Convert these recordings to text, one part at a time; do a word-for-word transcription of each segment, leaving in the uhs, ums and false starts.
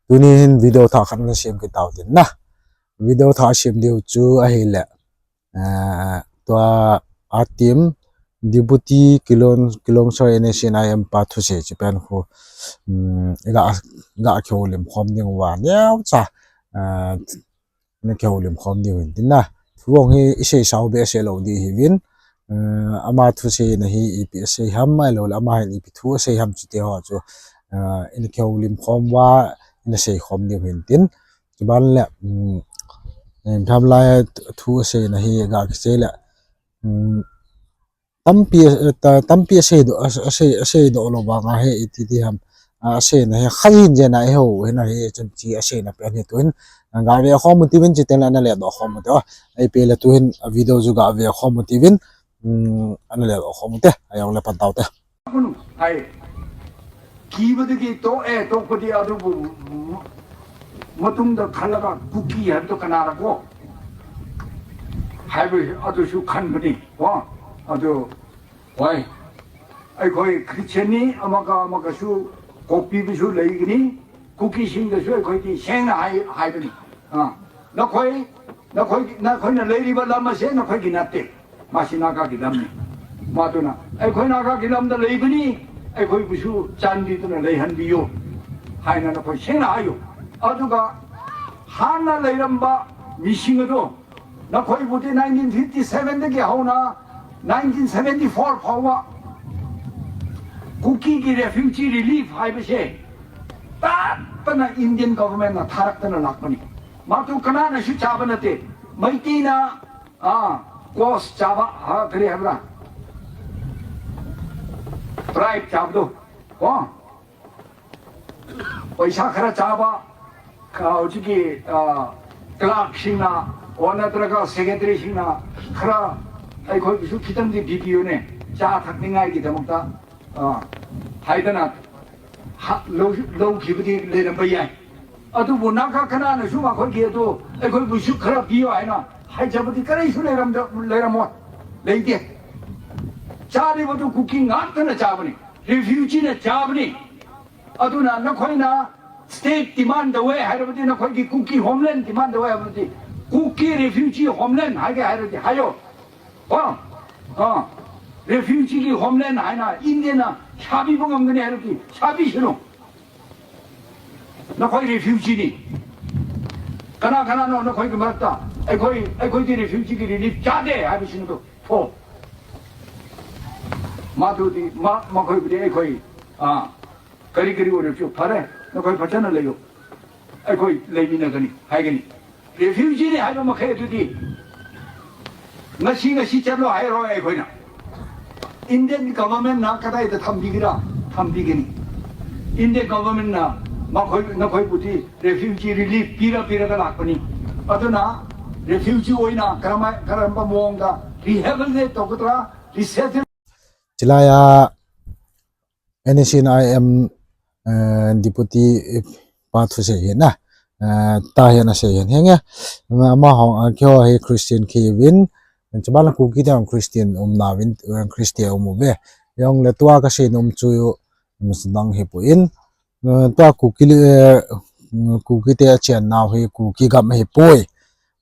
Tuni hin video thah khat ana sem kit tau tin na. Video thah sem diu chu ahile, eh, tua a team Deputy Kilong, Kilongser N S C N I M pa thusei chu pen khu, um, ga, ga kihoulim khom ding uva neocha, eh, na kihoulim khom diu hin tin na. Thu hung hi isei sao behseh lou ding hiuvin, eh, ama thusei na hi ipi asei ham, ahilou le ama hin ipi thu asei ham chuti ho chu, eh, ina kihoulim khom uva, ina sei khom diu hin tin. Chuban le, um, eh, tham lai thu asei na hi ga kisei le, um, tampi, eh, ta-, tampi asei doh, as-, asei, asei doh lou vang a hi iti ti ham, ah, asei na hi kha jin jin a eiho hin a hi chun chi asei na pen hi tuhin, ah, ga ve khom u tivin chuteng le ana le doh khom u te. Ei pe le tuhin a video chu ga ve khom u tivin, um, ana le doh khom u te, ajong le pan tau te. Ai. ꯀꯤꯕꯗꯒꯤ ꯇꯣꯛꯑꯦ, ꯇꯣꯛꯄꯗꯤ ꯑꯗꯨꯕꯨ ꯃꯇꯨꯡꯗ ꯈꯜꯂꯒ ꯀꯨꯀꯤ ꯍꯥꯏꯕꯗꯣ ꯀꯅꯥꯔꯀꯣ? ꯍꯥꯏꯕ ꯑꯗꯨꯁꯨ ꯈꯟꯕꯅꯤ꯫ ꯀꯣ? ꯑꯗꯨ, ꯍꯣꯏ, ꯑꯩꯈꯣꯏ ꯈ꯭ꯔꯤꯁꯇꯤꯌꯥꯟꯅꯤ, ꯑꯃꯒ ꯑꯃꯒꯁꯨ ꯀꯣꯛꯄꯤꯕꯁꯨ ꯂꯩꯒꯅꯤ, ꯀꯨꯀꯤꯁꯤꯡꯗꯁꯨ ꯑꯩꯈꯣꯏꯗꯤ ꯁꯦꯡꯅ ꯍꯥꯏ-, ꯍꯥꯏꯕꯅꯤ꯫ ꯑꯥ, ꯅꯈꯣꯏ, ꯅꯈꯣꯏ, ꯅꯈꯣꯏꯅ ꯂꯩꯔꯤꯕ ꯂꯝ ꯑꯁꯦ ꯅꯈꯣꯏꯒꯤ ꯅꯠꯇꯦ꯫ ꯃꯥꯁꯤ ꯅꯥꯒꯥꯒꯤ ꯂꯝꯅꯤ꯫ ꯃꯗꯨꯅ ꯑꯩꯈꯣꯏ ꯅꯥꯒꯥꯒꯤ ꯂꯝꯗ ꯂꯩꯕꯅꯤ, ꯑꯩꯈꯣꯏꯕꯨꯁꯨ ꯆꯥꯟꯕꯤꯗꯨꯅ ꯂꯩꯍꯟꯕꯤꯌꯨ ꯍꯥꯏꯅ ꯅꯈꯣꯏ ꯁꯦꯡꯅ ꯍꯥꯏꯌꯨ꯫ ꯑꯗꯨꯒ ꯍꯥꯟꯅ ꯂꯩꯔꯝꯕ ꯃꯤꯁꯤꯡ ꯑꯗꯨ ꯅꯈꯣꯏꯕꯨꯗꯤ nineteen fifty seven ꯗꯒꯤ ꯍꯧꯅ nineteen seventy four ꯐꯥꯎꯕ ꯀꯨꯀꯤꯒꯤ refugee relief ꯍꯥꯏꯕꯁꯦ ꯇꯠꯇꯅ Indian government ꯅ ꯊꯥꯔꯛꯇꯅ ꯂꯥꯛꯄꯅꯤ꯫ ꯃꯗꯨ ꯀꯅꯥꯅꯁꯨ ꯆꯥꯕ ꯅꯠꯇꯦ꯫ ꯃꯩꯇꯩꯅ ꯑꯥ, ꯀꯣꯁ ꯆꯥꯕ, ꯍꯥ, ꯀꯔꯤ ꯍꯥꯏꯕ꯭ꯔꯥ? ꯕ꯭ꯔꯥꯏꯕ ꯆꯥꯕꯗꯣ, ꯀꯣ? ꯄꯩꯁꯥ ꯈꯔ ꯆꯥꯕ, ꯑꯥ, ꯍꯧꯖꯤꯛꯀꯤ, ꯑꯥ, ꯀ꯭ꯂꯥꯔꯛꯁꯤꯡꯅ, ꯑꯣ, ꯅꯠꯇ꯭ꯔꯒ ꯁꯦꯀ꯭ꯔꯦꯇꯔꯤꯁꯤꯡꯅ ꯈꯔ ꯑꯩꯈꯣꯏꯕꯨꯁꯨ ꯈꯤꯇꯪꯗꯤ ꯄꯤꯕꯤꯌꯨꯅꯦ, ꯆꯥ ꯊꯛꯅꯤꯡꯉꯥꯏꯒꯤꯗꯃꯛꯇ꯫ ꯑꯥ, ꯍꯥꯏꯗꯅ ꯍ-, ꯂꯧ-, ꯂꯧꯈꯤꯕꯗꯤ ꯂꯩꯔꯝꯕ ꯌꯥꯏ꯫ ꯑꯗꯨꯕꯨ ꯅꯥꯒꯥ ꯀꯅꯥꯅꯁꯨ ꯃꯈꯣꯏꯒꯤ ꯑꯗꯨ ꯑꯩꯈꯣꯏꯕꯨꯁꯨ ꯈꯔ ꯄꯤꯌꯨ ꯍꯥꯏꯅ ꯍꯥꯏꯖꯕꯗꯤ ꯀꯔꯤꯁꯨ ꯂꯩꯔꯝꯗ-, ꯂꯩꯔꯝꯃꯣꯏ, ꯂꯩꯇꯦ꯫ ꯆꯥꯔꯤꯕꯗꯨ ꯀꯨꯀꯤ ꯉꯥꯛꯇꯅ ꯆꯥꯕꯅꯤ, refugee ꯅ ꯆꯥꯕꯅꯤ꯫ ꯑꯗꯨꯅ ꯅꯈꯣꯏꯅ state demand ꯇꯧꯋꯦ ꯍꯥꯏꯔꯕꯗꯤ, ꯅꯈꯣꯏꯒꯤ ꯀꯨꯀꯤ homeland demand ꯇꯧꯋꯦ ꯍꯥꯏꯔꯕꯗꯤ, ꯀꯨꯀꯤ refugee homeland ꯍꯥꯏꯒꯦ ꯍꯥꯏꯔꯗꯤ ꯍꯥꯏꯌꯣ꯫ ꯀꯣ? ꯑ, refugee ꯒꯤ homeland ꯍꯥꯏꯅ India ꯅ ꯁꯥꯕꯤꯕ ꯉꯝꯒꯅꯤ ꯍꯥꯏꯔꯗꯤ ꯁꯥꯕꯤꯁꯅꯨ꯫ ꯅꯈꯣꯏ refugee ꯅꯤ꯫ ꯀꯅꯥ ꯀꯅꯥꯅꯣ ꯅꯈꯣꯏꯒꯤ ꯃꯔꯛꯇ ꯑꯩꯈꯣꯏ, ꯑꯩꯈꯣꯏꯗꯤ refugee ꯒꯤ relief ꯆꯥꯗꯦ ꯍꯥꯏꯕꯁꯤꯡꯗꯣ ꯊꯣꯛꯑꯣ꯫ ꯃꯗꯨꯗꯤ, ꯃ-, ꯃꯈꯣꯏꯕꯨꯗꯤ ꯑꯩꯈꯣꯏ, ꯑ, ꯀꯔꯤ ꯀꯔꯤ ꯑꯣꯏꯔꯁꯨ ꯐꯔꯦ, ꯅꯈꯣꯏ ꯐꯖꯅ ꯂꯩꯌꯨ, ꯑꯩꯈꯣꯏ ꯂꯩꯃꯤꯟꯅꯒꯅꯤ ꯍꯥꯏꯒꯅꯤ꯫ Refugee ꯅꯤ ꯍꯥꯏꯕ ꯃꯈꯩ ꯑꯗꯨꯗꯤ ꯉꯁꯤ, ꯉꯁꯤ ꯆꯠꯂꯣ ꯍꯥꯏꯔꯣꯏ ꯑꯩꯈꯣꯏꯅ꯫ Indian government ꯅ ꯀꯗꯥꯏꯗ ꯊꯝꯕꯤꯒꯦꯔꯥ? ꯊꯝꯕꯤꯒꯅꯤ꯫ Indian government ꯅ ꯃꯈꯣꯏ, ꯅꯈꯣꯏꯕꯨꯗꯤ refugee relief ꯄꯤꯔ ꯄꯤꯔꯒ ꯂꯥꯛꯄꯅꯤ꯫ ꯑꯗꯨꯅ refugee ꯑꯣꯏꯅ ꯀꯔꯝꯍꯥꯏ-, ꯀꯔꯝꯕ ꯃꯑꯣꯡꯗ rehabilitate ꯇꯧꯒꯗ꯭ꯔꯥ, resettle ꯆꯤꯂꯥꯌꯥ N S C N I M, eh, Deputy, eh, pa thusei hi na. Eh, ta hi ana sei hin henge. Ama ho, eh, keiho hi Christian kahiuvin. Chuban le Kuki te Christian umnauvin, eh, Christian um uve. Jongle tua kasei nom chu, um, nang hipoi. Eh, tua Kuki le, eh, Kuki te achennau hi Kuki gam ahipoi.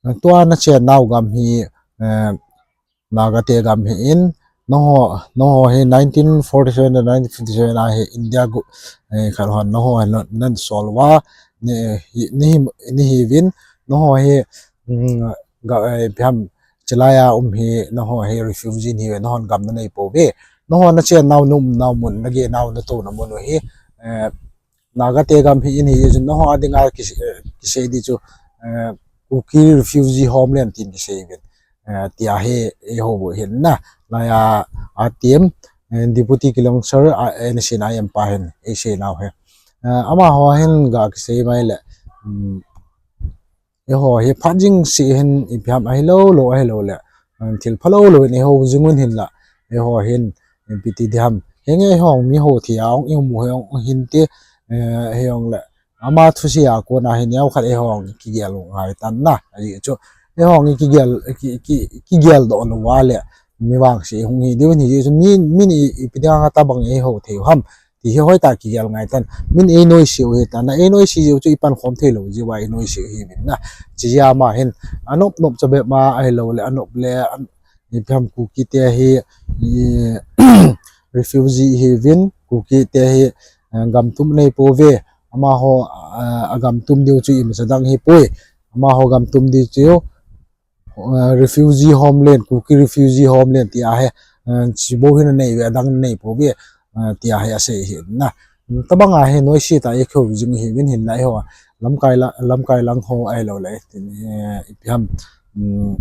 Eh, tua nachennau gam hi, eh, Naga te gam ahin, nangho, nangho hi nineteen forty-seven to nineteen fifty-seven a hi India gu-, eh, khat hon nangho hi nan, nan sol uva, ni, hi, ni, ni hiuvin, nangho hi, mm, ga, eh, phiam, chilai a um hi, nangho hi refugee nahiuve, nanghon gam nanei pouve. Nangho nachennau, naumnau mun, nagenau, natouna mun u hi, eh, Naga te gam ahin, hijeh chun nangho a dinga ki, eh, kisei di chu, eh, Kuki refugee homeland tin kisei uvin. Eh, tia hi, eiho bou hin na, laiya, a team, eh, Deputy Kilongser, a, eh, N S C N I M pa hin, eisei nau hi. Eh, amaho hin ga kisei mai le, um, Eiho hi phat jing seh hin ipi ham ahilou lou ahilou le, um, thil phalou lou in eiho jing un hinla. Eiho hin ipi ti di ham. Henge eiho mi ho thei a ong imu hi ong hin ti, eh, hijong le. Ama thusei a kona hi neokhat eiho kigel u ngai tan na. Ajeh chu eiho kigel, ki, ki, kigel doh lou uva le. Mi vangse hung hi diu hin hijeh chu mi, mi ni ipi dinga tabang eiho thei u ham. Ti hi hoitah kigel ngai tan. Min ei noise u hi tan, na ei noise jeh u chu i pankhom thei lou jeh uva ei noise u hi min na. Chijeh a ama hin, anop nop cha bep ma ahilou le, anop le, an, ipi ham Kuki te hi, i, refugee hi vin, Kuki te hi, eh, gam tum nei pouve, amaho, eh, agam tum diu chu imacha dang hi poi, amaho gam tum diu chu, eh, refugee homeland, Kuki refugee homeland ti ahi, eh, chibou hin anei ve, adang nei pouve, eh, ti ahi asei hi na. Tabang ahi noise tah a i kihou jing hi vin hin na eiho. Lamkai la, lamkai lang ho ahilou le, tin, eh, ipi ham, um,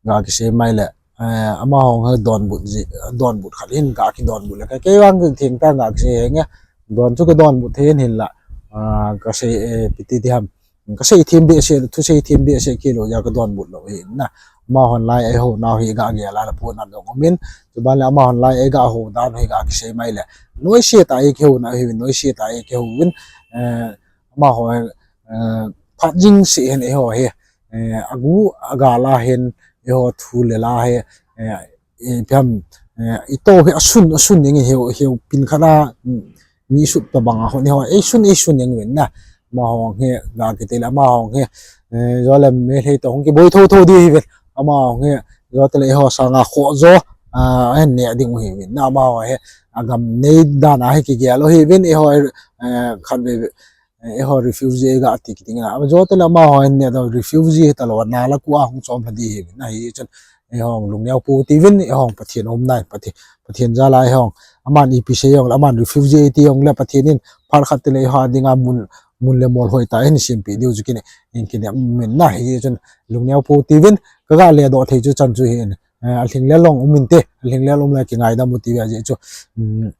ga kisei mai le, eh, amaho hi donbut ji, donbut khat hin ga kidonbut le, ka kei vang theng ta ga kisei henge, don chu ka donbut thei hin hin la, ah, ka sei, eh, ipi ti diham, ka sei them behseh, thusei them behseh kei lou jeh a ka donbut lou hi na. Amahon lai eiho nau hi ga gel a la puna dong umin, chuban le amahon lai ei ga hou dan hi ga kisei mai le. Noise tah a i kihou na hi vin, noise tah a i kihou vin, eh, amaho, eh, phat jing seh hin eiho hi, eh, agu agal a hin eiho thu le la hi, eh, ipi ham, eh, i to hi asun, asun jeng hi, hi pin khat a, mm, mi sut tabang a hon eiho, ei sun, ei sun jeng vin na. Amaho hi ga kiti le, amaho hi, eh, jo le Meitei to hung kiboi tho tho di hi vin. Amaho hi, jo te le eiho sanga kho jo, ah, ahin ne ding u hi vin na. Amaho hi, agam nei dan a hi kigel u hi vin, eiho, eh, khat ve, eh, eiho refugee ga ti kiti na. Ama jo te le amaho hin ne da refugee hi talou, na la ku a hung chom lha di hi vin na hi chun. Eiho lungneo pou ti vin, eiho Pathen um nai, Pathen, Pathen jal a eiho. Aman ipi sei jong le, aman refugee ti jong le Pathen in phat khat te le eiho dinga mun, mun le mol hoitah hin sempi diu chu kine, in kine, um, min na hi chun lungneo pou ti vin, ka ga ledoh thei chu chan chu hi in, eh, alhinglel jong um inte, alhinglel um le kingaidam u ti ve jeh chu, um,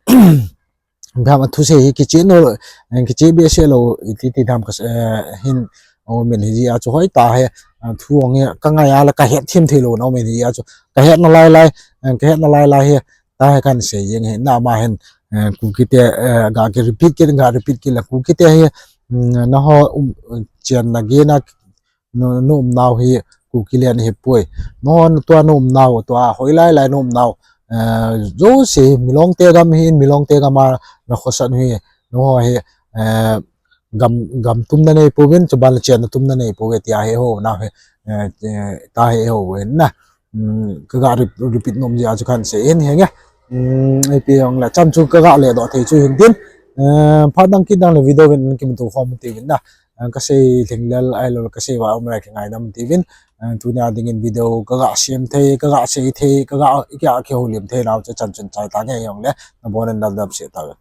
Ipi ham, athusei hi kicheh no, eh, kicheh behseh lou, iti ti dam ka, eh, hin, o min hi jeh a chu hoitah hi, ah, thu hong hi, ka ngai a la ka het them thei lou na, o min hi jeh a chu, ka het na lai lai, eh, ka het na lai lai hi, tah hi kan sei jeng hi, na ama hin, eh, Kuki te, eh, ga ki repeat kit, ga repeat kit la, Kuki te hi, mm, nangho, um, chenna gei na, na, na umnau hi Kuki land hi poi. Nangho tua na umnau, tua hoilai lai na umnau, eh, jouse, Milong te gam hin, Milong te gam a na khosah u hi, nangho hi, eh, gam, gam tum na nei pouvin, chuban le chenna tum na nei pouve, tia hi ho, na hi, eh, eh, tah hi ho, na. Um, ka ga re-, repeat nom jeh a chu kan sei in henge. Um, ipi jong le chan chu ka ga ledoh thei chu hin tin. Eh, phat dang kit dang le video vin kimuto khom u ti vin na. Eh, ka sei lhinglel ahilou le ka sei va um le kingaidam u ti vin. Eh, tunia dingin video ka ga sem thei, ka ga sei thei, ka ga, ka ga kihoulim thei nau chu chan chun chai tange jong le. Na bon in dam dam seh tauve.